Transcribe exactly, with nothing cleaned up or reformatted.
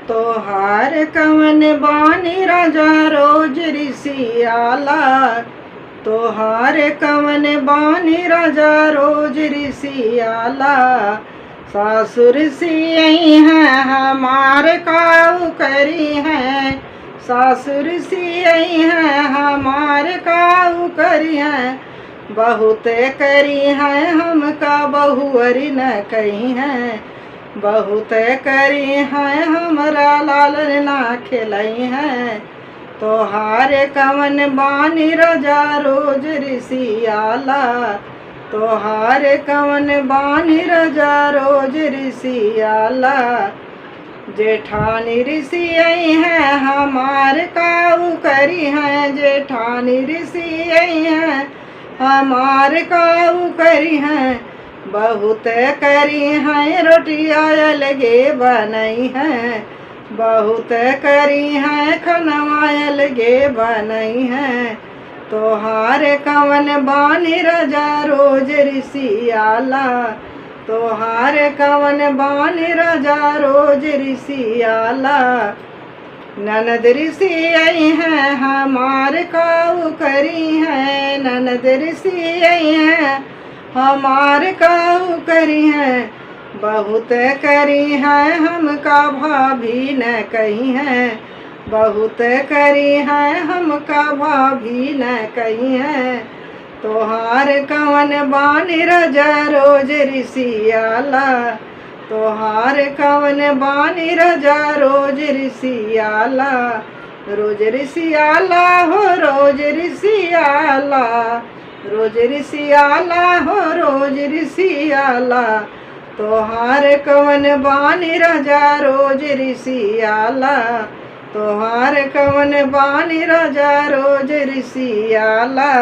तोहार कवन बानी राजा रोज रिसियाला, तोहार कवन बानी राजा रोज रिसियाला। सासुर सियई हैं हमार काऊ करी हैं, सासुर सियई हैं हमार काऊ करी हैं। बहुत करी हैं हमका बहुअरी न कही हैं, बहुत करी हैं हमरा लालन ना खेलई हैं। तोहार कवन बानी राजा रोज रिसियाला, तोहार कवन बानी राजा रोज रिसियाला। जेठानी रिसियई हैं हमार काऊ करी हैं, जेठानी रिसियई हैं हमार काऊ करी हैं। बहुत करी हैं रोटिया अलगे बनई हैं, बहुत करी हैं खनवा अलगे बनई हैं। तोहार कवन बानी राजा रोज रिसियाला, तोहार कवन बानी राजा रोज रिसियाला। ननद रिसियई हैं हमार काऊ करी हैं, ननद रिसियई हैं हमार काऊ करी हैं। बहुत करी हैं हमका भाभी न कही हैं, बहुत करी हैं हमका भाभी न कही हैं। तोहार कवन बानी राजा रोज रिसियाला, तोहार कवन बानी राजा रोज रिसियाला। रोज रिसियाला हो रोज रिसियाला, रोज रिसियाला हो रोज रिसियाला। तोहार कवन बानी राजा रोज रिसियाला, तोहार कवन बानी राजा रोज रिसियाला।